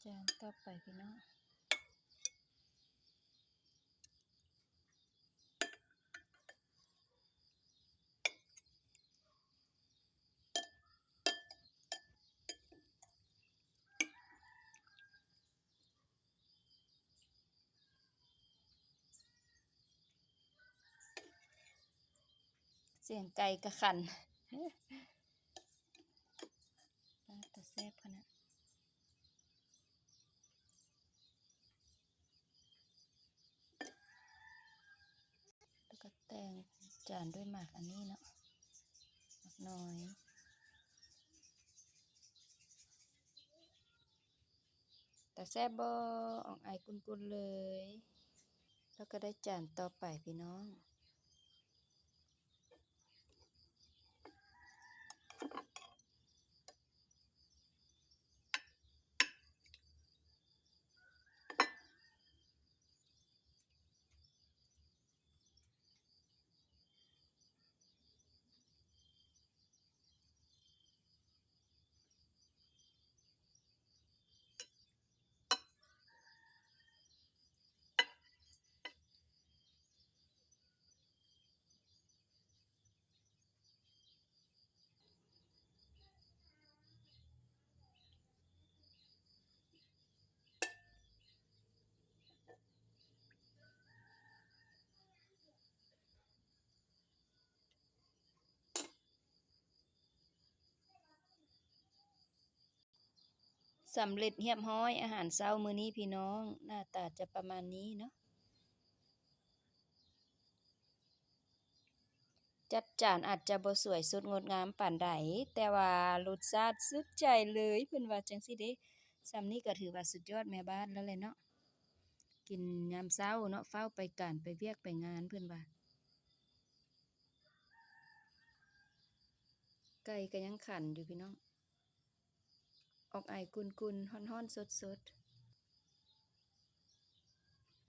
ຈານຕໍ່ໄປພີ່ນ້ອງ. ສຽງໄກ່ກະຂັນ. ປາດ ຕາແຊບຂະໜາດ. ແລ້ວກໍແຕ່ງຈານດ້ວຍໝາກອັນນີ້ເນາະ, ໝາກນ້ອຍ. ຕາແຊບບໍ່? ອອກອາຍກຸ້ນໆເລີຍ. ແລ້ວກໍໄດ້ຈານຕໍ່ໄປພີ່ນ້ອງ. ສຳເລັດຮຽບຮ້ອຍອາຫານເຊົ້າມື້ນີ້ພີ່ນ້ອງ, ໜ້າຕາຈະປະມານນີ້ເນາະ. ຈັດຈານອາດຈະບໍ່ສວຍສົດງົດງາມປານໃດ, ແຕ່ວ່າລົດຊາດສຸດໃຈເລີຍ ເພິ່ນວ່າຈັ່ງຊີ້ເດ້. ສ່ຳນີ້ກໍຖືວ່າສຸດຍອດແມ່ບ້ານແລ້ວແຫຼະເນາະ, ກິນຍາມເຊົ້າເນາະ, ຟ້າວໄປການໄປວຽກໄປງານ ເພິ່ນວ່າ. ໄກ່ກໍຍັງຂັນຢູ່ພີ່ນ້ອງ, ອອກອາຍກຸ້ນໆ ຮ້ອນໆ ສົດໆ.